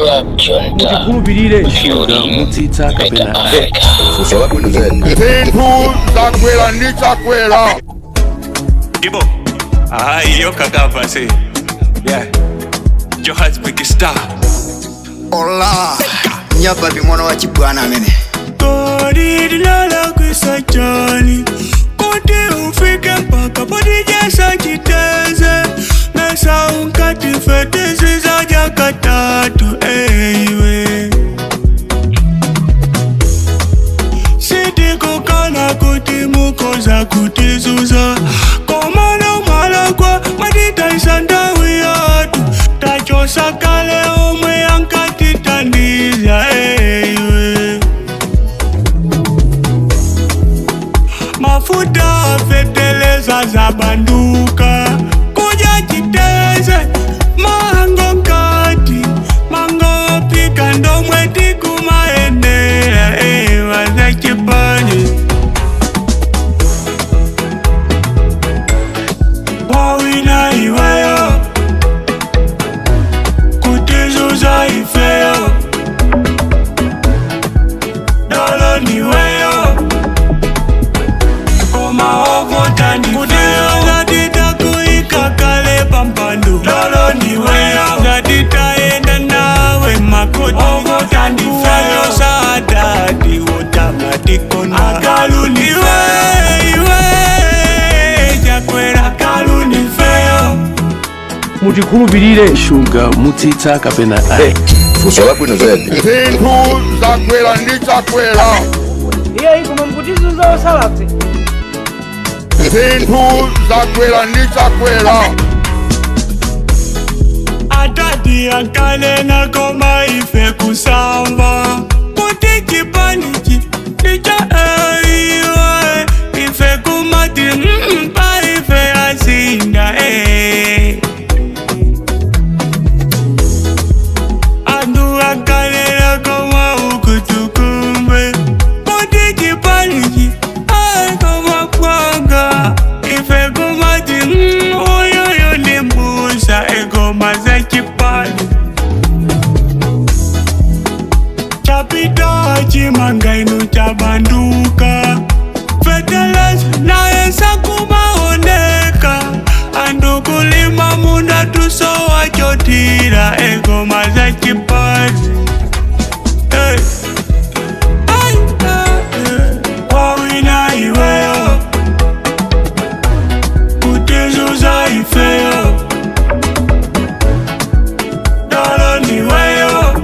Club Junta, Mutikhulupirire. Shuga mutsitsa Better kapena Africa. Funso labwino zedi. Zinthu zakwera ndi Chakwera. Ibo. Ah, iyo kakava se. Yeah. Johannesburg star. Ola nyapapi mwana wa chibwana amene. Kodi lala kwisachani. Kuti ufike mpaka podijesa chiteze. Mesa unkati fetezi za jakatatu eiwe. Siti kukana kuti mukoza kutizuza. Komano malakwa matitaisa ndawi yatu. Tachosa kale omwe ankatitandiza eiwe. Mafuta feteleza za banduka kuja chiteze mango nkati mango pika ndomwe tikumaendera ewa za chipani wawina iweyo kutizuza ifeyo dolo niweyo koma ovota ndifeyo ngatitakuika kale pampando lolo ndiweyo ngatitaenda nawe makoti ovota ndifeyo saadadi wotamatikona akalu ndiwe iwe Chakwera akalu ndifeyo. Mutikhulupirire. Shuga mutsitsa kapena ayi. Funso labwino zedi. Zinthu zakwera ndi Chakwera. Iye ikoma mkutizuza osalapse. Zinthu zakwera ndi Chakwera. Atati akanena koma ife kusamba kuti chipanichi ndicha eiwe ife kumati pa ife asinda eh. Andu akanena koma ukutukumbe kuti chipanichi aikoma kwanga ife kumati uyoyo ni mbusa egoma za chipani chapita chimanga inu chabanduka feteleza naye sakumaoneka andu kulima munda tusowa chotira egoma za chipani. Hey. Ay, ay, ay. Wawina iweyo kutizuza ifeyo dolo ndiweyo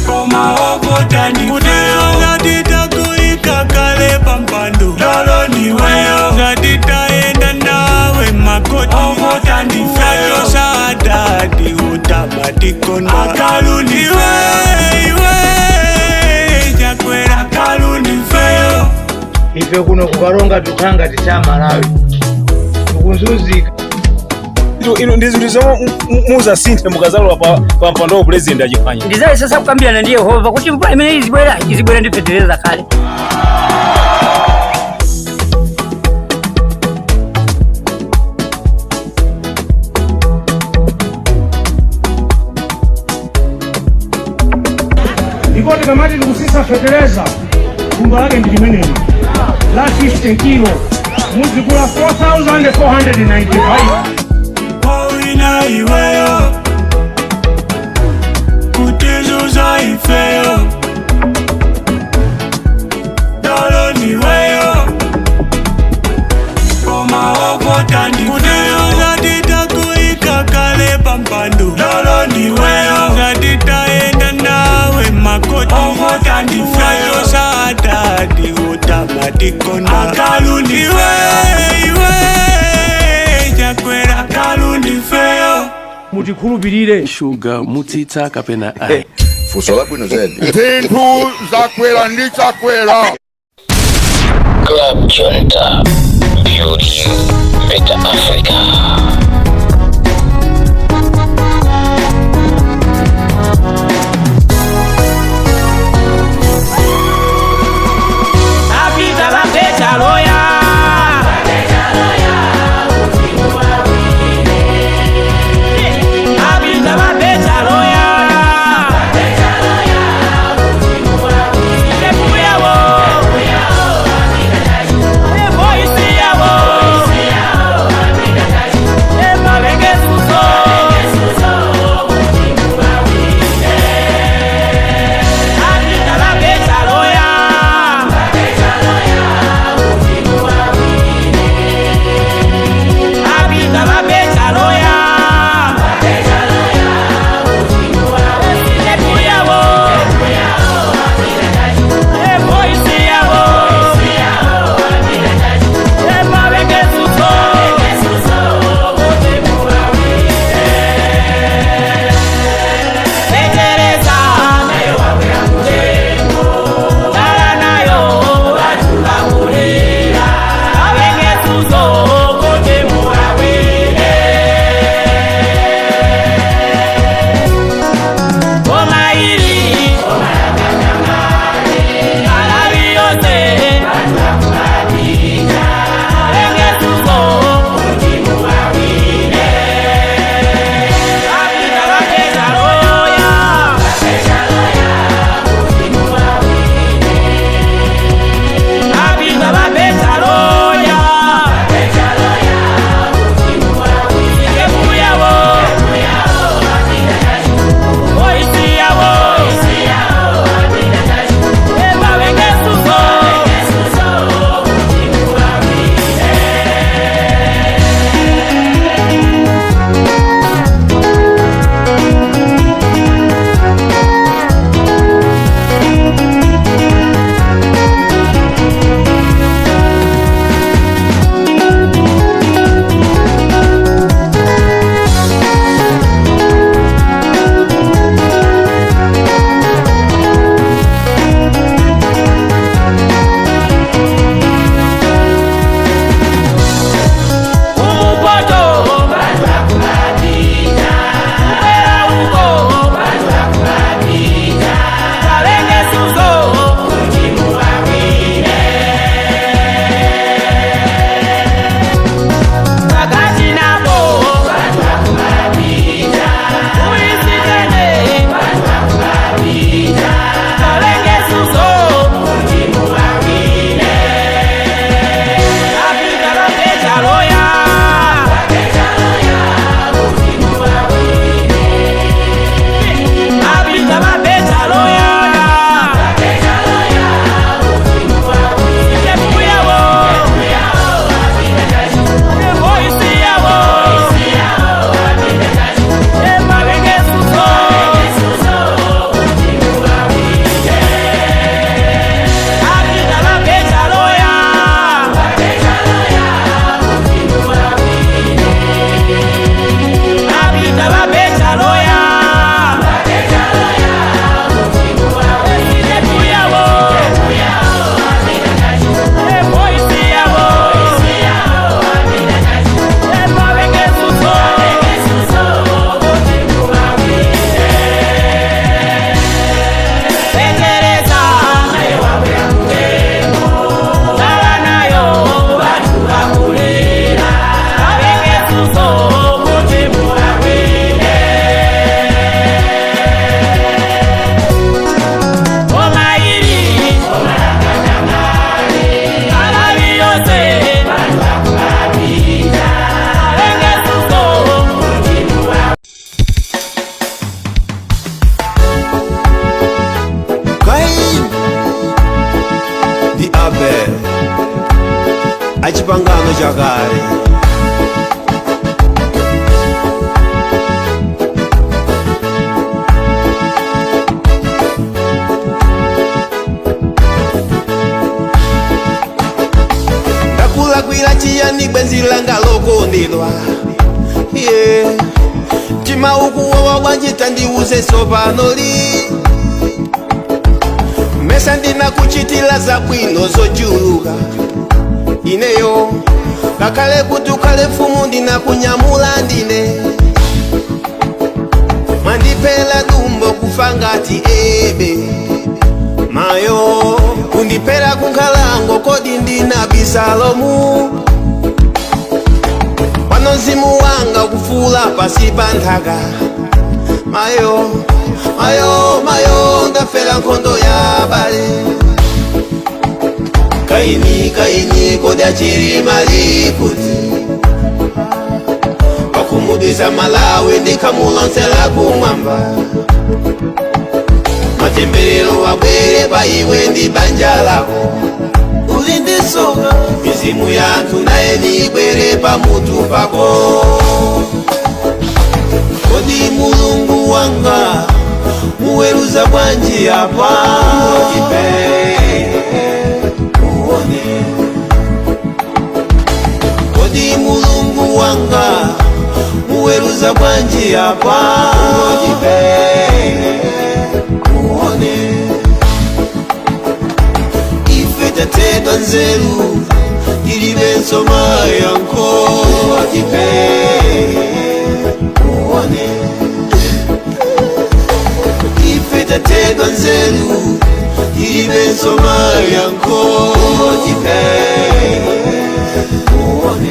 koma ovota ndifeyo ngatitakuika kale pampando lolo ndiweyo ngatitaenda nawe makoti ovota ndifeyo saadadi utamatikona akalu ndiwe iwe Chakwera akalu ndifeyo. Ife kuno kukalonga tukhanga ticha Malawi tikuzunzika. Ino ndi zinthu zomwe muzasinthe mukazalowa pa mpando wa president achiphwanya. Ndizali sasa kukambirana ndi Yehova kuti mvula imene izibwera izibwera ndi fetereza kale. Ndipo tikamati tikusisa fetereza thumba lake ndi limeneli la 50 kilo muzikula 4495. Wawina iweyo kutizuza ifeyo dolo ndiweyo koma ovota ndifeyo ngatitakuika kale pampando lolo ndiweyo ngatitaenda nawe makoti ovota ndifeyo saadadi utamatikona akalu ndiwe iwe Chakwera akalu ndifeyo. Mutikhulupirire. Shuga mutsitsa kapena ayi. Funso labwino zedi. Zinthu zakwera ndi Chakwera. Club Junta, Building Better Africa. Apita vapeta loya. Apita vapeta loya. Abel achipangano chakale. Ndakulakwira chiyani bwenzi langa lokondedwa, yeah. Mtima ukuwawa bwanji, tandiuze sopanoli. Mesa ndinakuchitila zabwino zochuluka ineyo, ngakhale kuti ukhale mfumu ndinakunyamula ndine. Mwandiphela dumbo kufa ngati ebe mayo, kundiphera kunkhalango, kodi ndina Abisalomu? Pano mzimu wanga kufula pasi pa nthaka. Mayo, mayo, mayo, ndafera nkhondo ya bale. Kaini, kaini, kodi achilima likuti? Pakumudisa Malawi ndikhamulonsela kumwamba. Matemberero abwere pa iwe ndi banja lako. Uli ndisoka mizimu ya anthu naye nibwere pamutu pako. Kodi Mulungu wanga muweruza bwanji apa? Uone. Kodi Mulungu wanga muweruza bwanji apa? Uone. Ife tathedwa nzeru, tilibe mayankho. Uone. Ife tathedwa nzeru, tilibe mayankho. Uone.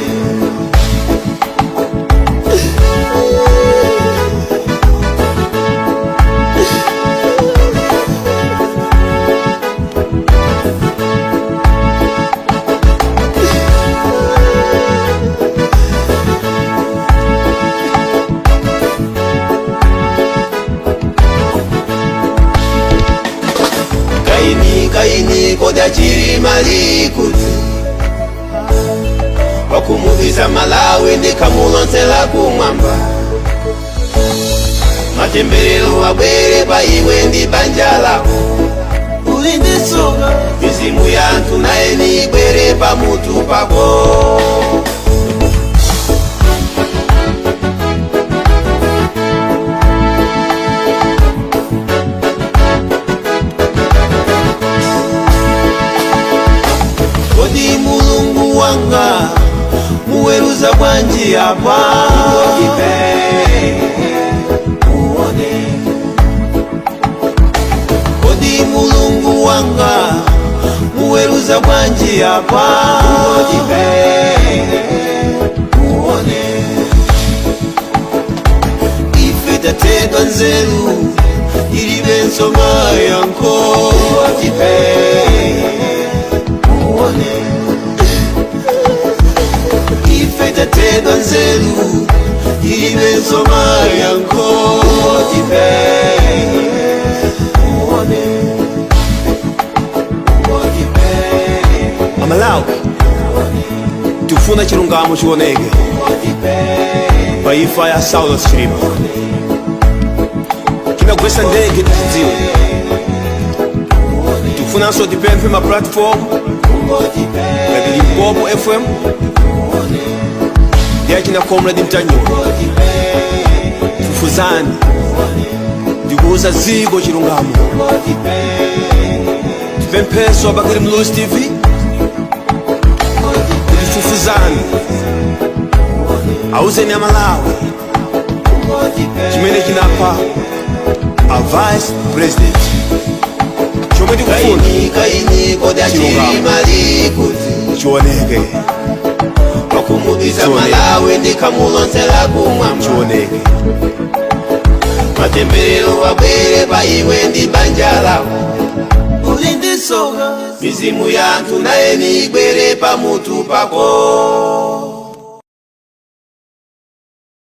Kaini, kaini, kodi achilima likuti? Wakumudisa Malawi ndikhamulonsela kumwamba. Matemberero abwere pa iwe ndi banja lako. Uli ndisoka mizimu ya anthu naye nibwere pamutu pako. Kodi Mulungu wanga muweruza bwanji apa? Uone. Kodi Mulungu wanga muweruza bwanji apa? Uone. Ife tathedwa nzeru, tilibe mayankho. Uone. Ife tathedwa nzeru, tilibe mayankho. Uone. Amalawi, tikufuna chilungamo chioneke pa imfa ya Saulos Chilima. Chinagwetsa ndege tichidziwe. Tikufunanso tipemphe ma platform ngati Limpopo FM ndi achina Comrade Mtanyiwa, fufuzani ndikuuza dziko chilungamo. Tipempheso abakili Mluzi TV kuti fufuzani, auzeni Amalawi chimene chinapha a vice president. Chomwe tikufuna Kaini, kaini, kodi achilima likuti? chioneke. Wakumudisa Chioneke. Malawi ndikhamulonsela kumwamba. Chioneke. Matemberero abwere pa iwe ndi banja lako. Uli ndisoka mizimu ya anthu naye nibwere pamutu pako.